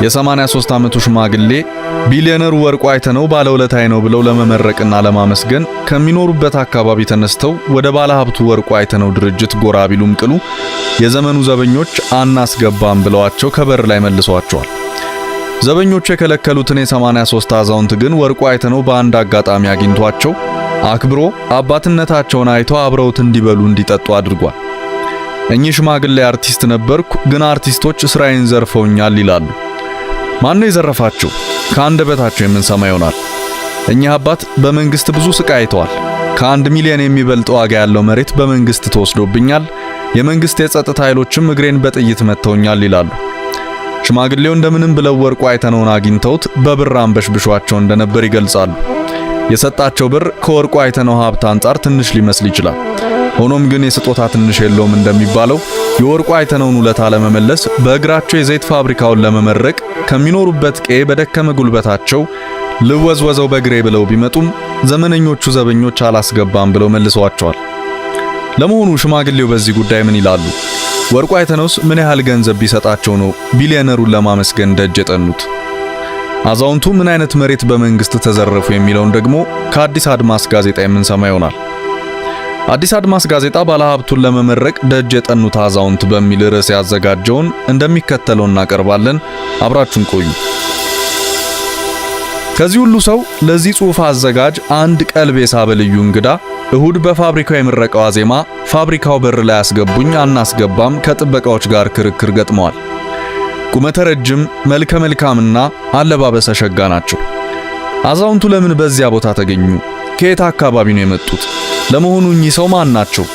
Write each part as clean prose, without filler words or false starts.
የ83 ዓመቱ ሽማግሌ ቢሊዮነሩ ወርቁ አይተነው ባለውለታዬ ነው ብለው ለመመረቅና ለማመስገን ከሚኖሩበት አካባቢ ተነስተው ወደ ባለሀብቱ ወርቁ አይተነው ድርጅት ጎራ ቢሉም ቅሉ የዘመኑ ዘበኞች አናስገባም ብለዋቸው ከበር ላይ መልሰዋቸዋል። ዘበኞቹ የከለከሉትን የ83 አዛውንት ግን ወርቁ አይተነው በአንድ አጋጣሚ አግኝቷቸው አክብሮ አባትነታቸውን አይቶ አብረውት እንዲበሉ እንዲጠጡ አድርጓል። እኚህ ሽማግሌ አርቲስት ነበርኩ፣ ግን አርቲስቶች ስራዬን ዘርፈውኛል ይላሉ። ማን ነው የዘረፋቸው? ከአንደበታቸው የምንሰማ ይሆናል። እኚህ አባት በመንግስት ብዙ ስቃይ አይተዋል። ከ1 ሚሊዮን የሚበልጥ ዋጋ ያለው መሬት በመንግስት ተወስዶብኛል፣ የመንግስት የጸጥታ ኃይሎችም እግሬን በጥይት መትተውኛል ይላሉ። ሽማግሌው እንደምንም ብለው ወርቁ አይተነውን አግኝተውት በብር አንበሽብሿቸው እንደነበር ይገልጻሉ። የሰጣቸው ብር ከወርቁ አይተነው ሀብት አንጻር ትንሽ ሊመስል ይችላል። ሆኖም ግን የስጦታ ትንሽ የለውም እንደሚባለው የወርቁ አይተነውን ውለታ ለመመለስ በእግራቸው የዘይት ፋብሪካውን ለመመረቅ ከሚኖሩበት ቀዬ በደከመ ጉልበታቸው ልወዝወዘው በእግሬ ብለው ቢመጡም ዘመነኞቹ ዘበኞች አላስገባም ብለው መልሰዋቸዋል። ለመሆኑ ሽማግሌው በዚህ ጉዳይ ምን ይላሉ? ወርቁ አይተነውስ ምን ያህል ገንዘብ ቢሰጣቸው ነው ቢሊዮነሩን ለማመስገን ደጅ የጠኑት? አዛውንቱ ምን አይነት መሬት በመንግስት ተዘረፉ የሚለውን ደግሞ ከአዲስ አድማስ ጋዜጣ የምንሰማ ይሆናል። አዲስ አድማስ ጋዜጣ ባለሀብቱን ለመመረቅ ደጅ የጠኑት አዛውንት በሚል ርዕስ ያዘጋጀውን እንደሚከተለው እናቀርባለን። አብራችሁን ቆዩ። ከዚህ ሁሉ ሰው ለዚህ ጽሑፍ አዘጋጅ አንድ ቀልብ የሳበ ልዩ እንግዳ እሁድ በፋብሪካው የምረቃ ዋዜማ ፋብሪካው በር ላይ አስገቡኝ አናስገባም ከጥበቃዎች ጋር ክርክር ገጥመዋል። ቁመተ ረጅም፣ መልከ መልካምና አለባበሰ ሸጋ ናቸው። አዛውንቱ ለምን በዚያ ቦታ ተገኙ? ከየት አካባቢ ነው የመጡት? ለመሆኑ እኚህ ሰው ማን ናቸው?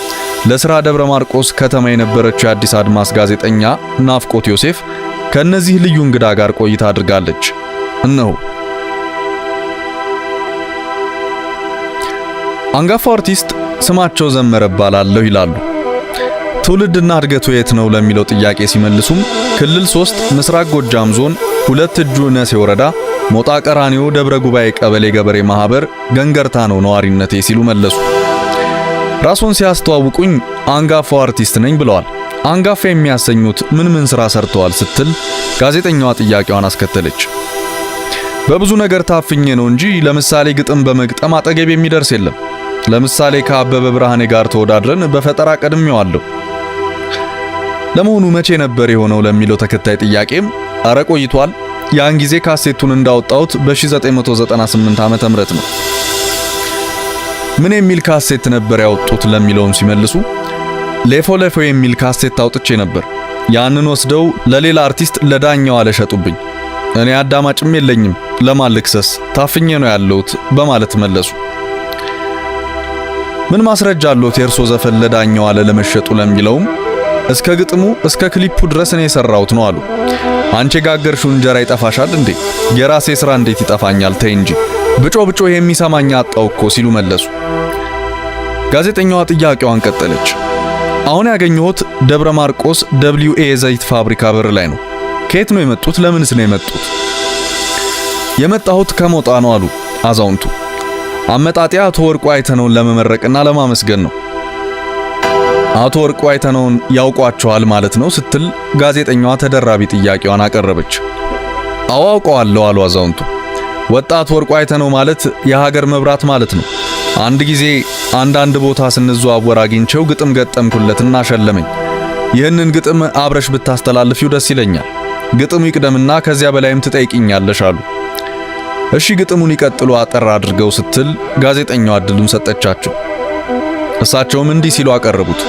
ለስራ ደብረ ማርቆስ ከተማ የነበረችው የአዲስ አድማስ ጋዜጠኛ ናፍቆት ዮሴፍ ከእነዚህ ልዩ እንግዳ ጋር ቆይታ አድርጋለች። እነሆ። አንጋፋው አርቲስት ስማቸው ዘመረ እባላለሁ ይላሉ። ትውልድና እድገቱ የት ነው ለሚለው ጥያቄ ሲመልሱም ክልል 3 ምስራቅ ጎጃም ዞን ሁለት እጁ እነሴ ወረዳ ሞጣ ቀራኒዮ ደብረ ጉባኤ ቀበሌ ገበሬ ማህበር ገንገርታ ነው ነዋሪነቴ ሲሉ መለሱ። ራስዎን ሲያስተዋውቁኝ አንጋፋው አርቲስት ነኝ ብለዋል። አንጋፋ የሚያሰኙት ምን ምን ስራ ሰርተዋል ስትል ጋዜጠኛዋ ጥያቄዋን አስከተለች። በብዙ ነገር ታፍኜ ነው እንጂ ለምሳሌ ግጥም በመግጠም አጠገብ የሚደርስ የለም። ለምሳሌ ከአበበ ብርሃኔ ጋር ተወዳድረን በፈጠራ ቀድሜዋለሁ። ለመሆኑ መቼ ነበር የሆነው ለሚለው ተከታይ ጥያቄም አረ ቆይቷል። ያን ጊዜ ካሴቱን እንዳወጣሁት በ1998 ዓመተ ምህረት ነው። ምን የሚል ካሴት ነበር ያወጡት ለሚለውም ሲመልሱ ሌፎ ሌፎ የሚል ካሴት አውጥቼ ነበር። ያንን ወስደው ለሌላ አርቲስት ለዳኛው አለሸጡብኝ። እኔ አዳማጭም የለኝም፣ ለማን ልክሰስ? ታፍኜ ነው ያለሁት በማለት መለሱ። ምን ማስረጃ አለዎት የእርሶ ዘፈን ለዳኛው አለ ለመሸጡ ለሚለውም እስከ ግጥሙ እስከ ክሊፑ ድረስ እኔ የሰራሁት ነው አሉ። አንቺ የጋገርሽው እንጀራ ይጠፋሻል እንዴ? የራሴ ስራ እንዴት ይጠፋኛል? ተይ እንጂ ብጮ ብጮ የሚሰማኝ አጣው እኮ ሲሉ መለሱ። ጋዜጠኛዋ ጥያቄዋን ቀጠለች። አሁን ያገኘሁት ደብረ ማርቆስ WA ዘይት ፋብሪካ በር ላይ ነው። ከየት ነው የመጡት? ለምንስ ነው የመጡት? የመጣሁት ከሞጣ ነው አሉ አዛውንቱ። አመጣጤ አቶ ወርቁ አይተነውን ለመመረቅና ለማመስገን ነው። አቶ ወርቁ አይተነውን ያውቋቸዋል ማለት ነው ስትል ጋዜጠኛዋ ተደራቢ ጥያቄዋን አቀረበች። አዎ አውቀዋለሁ አሉ አዛውንቱ። ወጣት ወርቁ አይተነው ማለት የሀገር መብራት ማለት ነው። አንድ ጊዜ አንዳንድ ቦታ ስንዘዋወር አግኝቼው ግጥም ገጠምኩለትና ሸለመኝ። ይህንን ግጥም አብረሽ ብታስተላልፊው ደስ ይለኛል። ግጥሙ ይቅደምና ከዚያ በላይም ትጠይቅኛለሽ አሉ። እሺ ግጥሙን ይቀጥሉ አጠር አድርገው ስትል ጋዜጠኛዋ እድሉን ሰጠቻቸው። እሳቸውም እንዲህ ሲሉ አቀረቡት።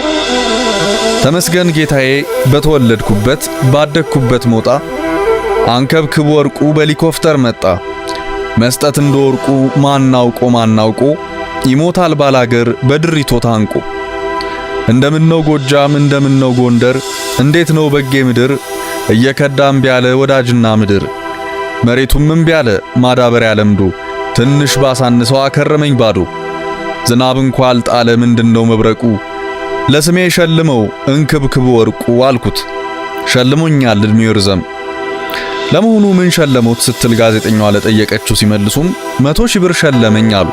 ተመስገን ጌታዬ፣ በተወለድኩበት ባደግኩበት ሞጣ አንከብክብ ወርቁ በሄሊኮፕተር መጣ። መስጠት እንደ ወርቁ ማናውቆ ማናውቆ ይሞታል ባላገር በድሪቶ ታንቆ። እንደምነው ጎጃም እንደምነው ጎንደር እንዴት ነው በጌ ምድር እየከዳም ቢያለ ወዳጅና ምድር መሬቱም እምቢ አለ ማዳበሪያ ለምዶ ትንሽ ባሳንሰው አከረመኝ ባዶ። ዝናብ እንኳ አልጣለ ምንድነው መብረቁ ለስሜ ሸልመው እንክብክብ ወርቁ አልኩት። ሸልሞኛል እድሜው ይርዘም። ለመሆኑ ምን ሸለሞት ስትል ጋዜጠኛዋ ለጠየቀችው ሲመልሱም 100,000 ብር ሸለመኝ አሉ።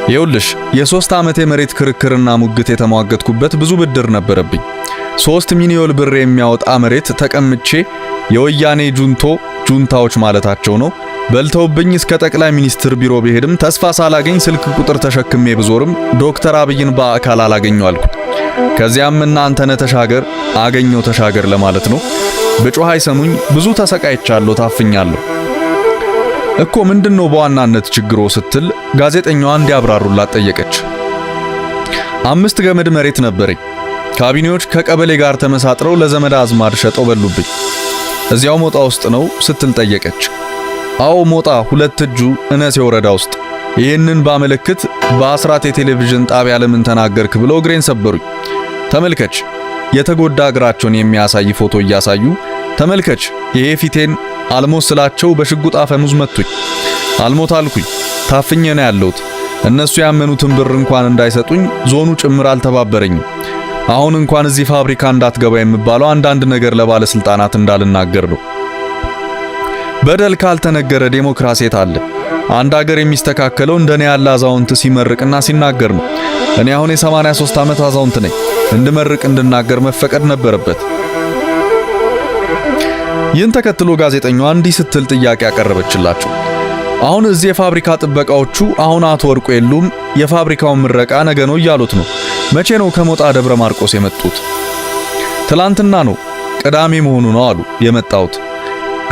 ይኸውልሽ የ3 ዓመት የመሬት ክርክርና ሙግት የተሟገትኩበት ብዙ ብድር ነበረብኝ። 3 ሚሊዮን ብር የሚያወጣ መሬት ተቀምቼ የወያኔ ጁንቶ ጁንታዎች ማለታቸው ነው። በልተውብኝ እስከ ጠቅላይ ሚኒስትር ቢሮ ብሄድም ተስፋ ሳላገኝ ስልክ ቁጥር ተሸክሜ ብዞርም ዶክተር አብይን በአካል አላገኘው አልኩ። ከዚያም እናንተነህ ተሻገር አገኘው ተሻገር ለማለት ነው። ብጮህ አይሰሙኝ። ብዙ ተሰቃይቻለሁ፣ ታፍኛለሁ እኮ። ምንድነው በዋናነት ችግሮ ስትል ጋዜጠኛዋ እንዲያብራሩላት ጠየቀች። 5 ገመድ መሬት ነበረኝ። ካቢኔዎች ከቀበሌ ጋር ተመሳጥረው ለዘመድ አዝማድ ሸጠው በሉብኝ። እዚያው ሞጣ ውስጥ ነው ስትል ጠየቀች። አዎ ሞጣ 2 እጁ እነሴ ወረዳ ውስጥ። ይህንን ባመለክት በአስራት የቴሌቪዥን ጣቢያ ለምን ተናገርክ ብለው እግሬን ሰበሩኝ። ተመልከች፣ የተጎዳ እግራቸውን የሚያሳይ ፎቶ እያሳዩ ተመልከች፣ ይሄ ፊቴን አልሞት ስላቸው በሽጉጥ አፈሙዝ መቱኝ። አልሞት አልኩኝ። ታፍኜ ነው ያለሁት። እነሱ ያመኑትን ብር እንኳን እንዳይሰጡኝ ዞኑ ጭምር አልተባበረኝም። አሁን እንኳን እዚህ ፋብሪካ እንዳትገባ የምባለው አንዳንድ ነገር ለባለስልጣናት እንዳልናገር ነው። በደል ካልተነገረ ዴሞክራሲ የት አለ? አንድ ሀገር የሚስተካከለው እንደኔ ያለ አዛውንት ሲመርቅና ሲናገር ነው። እኔ አሁን የ83 ዓመት አዛውንት ነኝ። እንድመርቅ እንድናገር መፈቀድ ነበረበት። ይህን ተከትሎ ጋዜጠኛዋ እንዲህ ስትል ጥያቄ ያቀረበችላቸው። አሁን እዚህ የፋብሪካ ጥበቃዎቹ አሁን አቶ ወርቁ የሉም፣ የፋብሪካውን ምረቃ ነገ ነው እያሉት ነው። መቼ ነው ከሞጣ ደብረ ማርቆስ የመጡት? ትላንትና ነው፣ ቅዳሜ መሆኑ ነው አሉ የመጣሁት።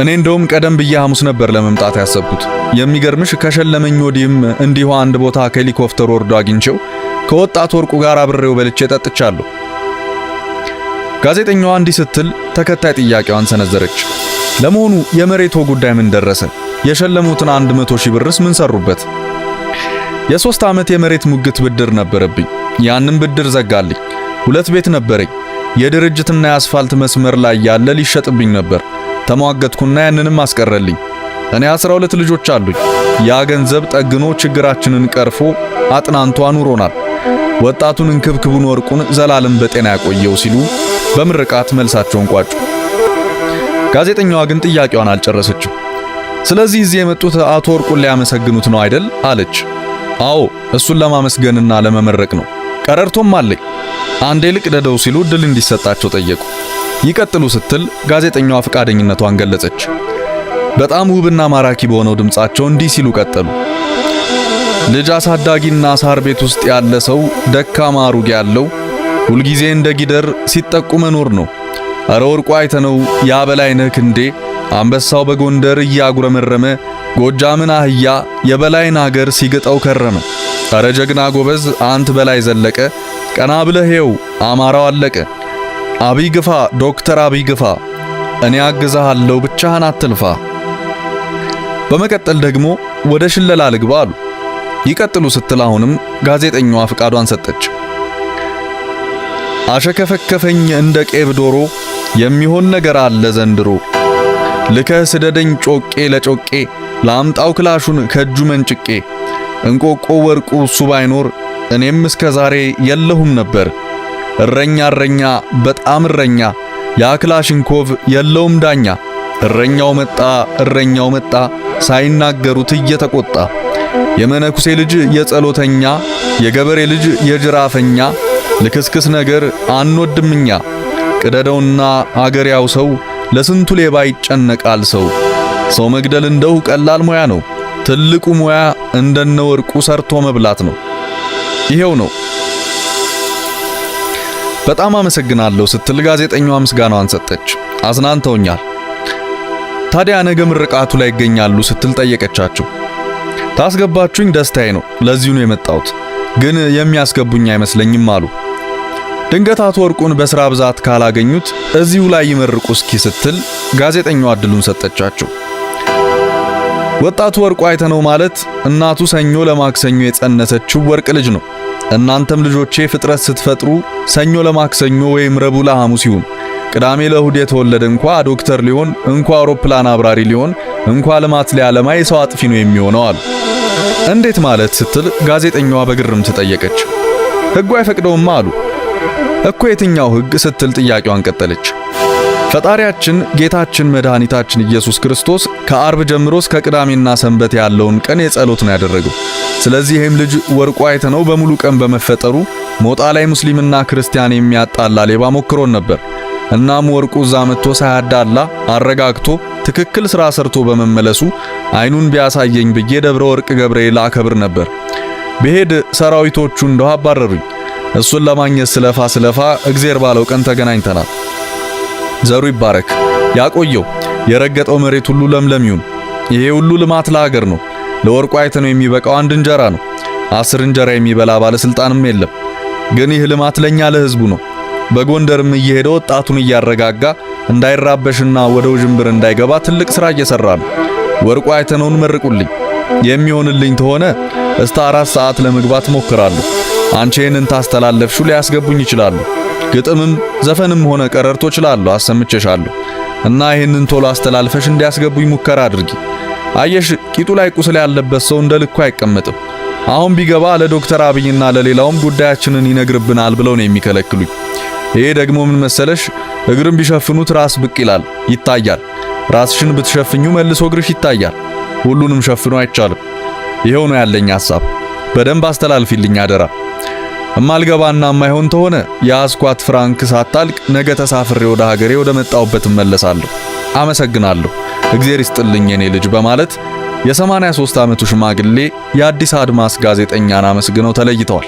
እኔ እንደውም ቀደም ብዬ ሐሙስ ነበር ለመምጣት ያሰብኩት። የሚገርምሽ ከሸለመኝ ወዲህም እንዲሁ አንድ ቦታ ከሄሊኮፕተር ወርዶ አግኝቼው ከወጣት ወርቁ ጋር አብሬው በልቼ ጠጥቻለሁ። ጋዜጠኛዋ እንዲህ ስትል ተከታይ ጥያቄዋን ሰነዘረች። ለመሆኑ የመሬቶ ጉዳይ ምን ደረሰ? የሸለሙትን 100,000 ብርስ ምን ሰሩበት? የ3 ዓመት የመሬት ሙግት ብድር ነበረብኝ። ያንን ብድር ዘጋልኝ። 2 ቤት ነበረኝ። የድርጅትና የአስፋልት መስመር ላይ ያለ ሊሸጥብኝ ነበር። ተሟገትኩና ያንንም አስቀረልኝ። እኔ 12 ልጆች አሉኝ። ያ ገንዘብ ጠግኖ ችግራችንን ቀርፎ አጥናንቶ አኑሮናል። ወጣቱን እንክብክቡን ወርቁን ዘላለም በጤና ያቆየው ሲሉ በምርቃት መልሳቸውን ቋጩ። ጋዜጠኛዋ ግን ጥያቄዋን አልጨረሰችም። ስለዚህ እዚህ የመጡት አቶ ወርቁን ሊያመሰግኑት ነው አይደል? አለች። አዎ እሱን ለማመስገንና ለመመረቅ ነው። ቀረርቶም አለኝ። አንዴ ልቅደደው ሲሉ ድል እንዲሰጣቸው ጠየቁ። ይቀጥሉ ስትል ጋዜጠኛዋ ፈቃደኝነቷን ገለጸች። በጣም ውብና ማራኪ በሆነው ድምጻቸው እንዲህ ሲሉ ቀጠሉ። ልጅ አሳዳጊና ሳር ቤት ውስጥ ያለ ሰው ደካማ አሩግ ያለው ሁልጊዜ እንደ ጊደር ሲጠቁ መኖር ነው። አረ ወርቁ አይተነው ያ በላይነህ ክንዴ አንበሳው በጎንደር እያጉረመረመ ጎጃምን አህያ የበላይን አገር ሲግጠው ከረመ። አረ ጀግና ጎበዝ አንት በላይ ዘለቀ ቀና ብለህ ይኸው አማራው አለቀ። አብይ ግፋ ዶክተር አብይ ግፋ እኔ አግዛሃለሁ ብቻህን አትልፋ። በመቀጠል ደግሞ ወደ ሽለላ ልግባ አሉ። ይቀጥሉ ስትል አሁንም ጋዜጠኛዋ ፍቃዷን ሰጠች። አሸከፈከፈኝ እንደ ቄብ ዶሮ የሚሆን ነገር አለ ዘንድሮ። ልከህ ስደደኝ ጮቄ ለጮቄ ላምጣው ክላሹን ከእጁ መንጭቄ። እንቆቆ ወርቁ እሱ ባይኖር እኔም እስከ ዛሬ የለሁም ነበር። እረኛ እረኛ በጣም እረኛ ያ ክላሽንኮቭ የለውም ዳኛ። እረኛው መጣ እረኛው መጣ ሳይናገሩት እየተቆጣ። የመነኩሴ ልጅ የጸሎተኛ የገበሬ ልጅ የጅራፈኛ ልክስክስ ነገር አንወድምኛ። ቅደደውና አገር ያው ሰው ለስንቱ ሌባ ይጨነቃል ሰው። ሰው መግደል እንደው ቀላል ሙያ ነው። ትልቁ ሙያ እንደነ ወርቁ ሰርቶ መብላት ነው። ይሄው ነው። በጣም አመሰግናለሁ ስትል ጋዜጠኛዋ ምስጋናዋን ሰጠች። አዝናንተውኛል። ታዲያ ነገ ምርቃቱ ላይ ይገኛሉ ስትል ጠየቀቻቸው። ታስገባችሁኝ ደስታዬ ነው። ለዚሁ ነው የመጣሁት። ግን የሚያስገቡኝ አይመስለኝም አሉ። ድንገት አቶ ወርቁን በስራ ብዛት ካላገኙት እዚሁ ላይ ይመርቁ እስኪ ስትል ጋዜጠኛዋ እድሉን ሰጠቻቸው። ወጣቱ ወርቁ አይተነው ማለት እናቱ ሰኞ ለማክሰኞ የጸነሰችው ወርቅ ልጅ ነው። እናንተም ልጆቼ ፍጥረት ስትፈጥሩ ሰኞ ለማክሰኞ ወይም ረቡዕ ለሐሙስ ይሁን። ቅዳሜ ለእሁድ የተወለደ እንኳ ዶክተር ሊሆን እንኳ አውሮፕላን አብራሪ ሊሆን እንኳ ልማት ሊያለማ የሰው አጥፊ ነው የሚሆነው አሉ። እንዴት ማለት ስትል ጋዜጠኛዋ በግርምት ጠየቀች። ሕጉ አይፈቅደውም አሉ። እኮ የትኛው ሕግ ስትል ጥያቄዋን ቀጠለች። ፈጣሪያችን ጌታችን መድኃኒታችን ኢየሱስ ክርስቶስ ከአርብ ጀምሮ እስከ ቅዳሜና ሰንበት ያለውን ቀን የጸሎት ነው ያደረገው። ስለዚህ ይህም ልጅ ወርቁ አይተነው በሙሉ ቀን በመፈጠሩ ሞጣ ላይ ሙስሊምና ክርስቲያን የሚያጣላ ሌባ ሞክሮን ነበር። እናም ወርቁ እዛ መጥቶ ሳያዳላ አረጋግቶ ትክክል ሥራ ሰርቶ በመመለሱ አይኑን ቢያሳየኝ ብዬ ደብረ ወርቅ ገብርኤል አከብር ነበር። ብሄድ ሰራዊቶቹ እንደው አባረሩኝ። እሱን ለማግኘት ስለፋ ስለፋ እግዜር ባለው ቀን ተገናኝተናል። ዘሩ ይባረክ፣ ያቆየው፣ የረገጠው መሬት ሁሉ ለምለም ይሁን። ይሄ ሁሉ ልማት ለሀገር ነው። ለወርቁ አይተነው የሚበቃው አንድ እንጀራ ነው። 10 እንጀራ የሚበላ ባለስልጣንም የለም። ግን ይህ ልማት ለኛ ለህዝቡ ነው። በጎንደርም እየሄደ ወጣቱን እያረጋጋ እንዳይራበሽና ወደ ውዥንብር እንዳይገባ ትልቅ ስራ እየሰራ ነው። ወርቁ አይተነውን መርቁልኝ። የሚሆንልኝ ተሆነ እስከ 4 ሰዓት ለመግባት ሞክራለሁ። አንቺ ይህንን ታስተላለፍሹ ሊያስገቡኝ ይችላሉ። ግጥምም ዘፈንም ሆነ ቀረርቶ እችላለሁ፣ አሰምቼሻለሁ። እና ይህንን ቶሎ አስተላልፈሽ እንዲያስገቡኝ ሙከራ አድርጊ። አየሽ፣ ቂጡ ላይ ቁስል ያለበት ሰው እንደ ልኩ አይቀመጥም። አሁን ቢገባ ለዶክተር አብይና ለሌላውም ጉዳያችንን ይነግርብናል ብለው ነው የሚከለክሉኝ። ይሄ ደግሞ ምን መሰለሽ፣ እግርን ቢሸፍኑት ራስ ብቅ ይላል፣ ይታያል። ራስሽን ብትሸፍኙ መልሶ እግርሽ ይታያል። ሁሉንም ሸፍኖ አይቻልም። ይኸው ነው ያለኝ ሐሳብ። በደንብ አስተላልፊልኝ አደራ። እማልገባና እማይሆን ተሆነ የአስኳት ፍራንክ ሳታልቅ ነገ ተሳፍሬ ወደ ሀገሬ ወደ መጣሁበት እመለሳለሁ። አመሰግናለሁ። እግዜር ይስጥልኝ የኔ ልጅ በማለት የ83 ዓመቱ ሽማግሌ የአዲስ አድማስ ጋዜጠኛን አመስግነው ተለይተዋል።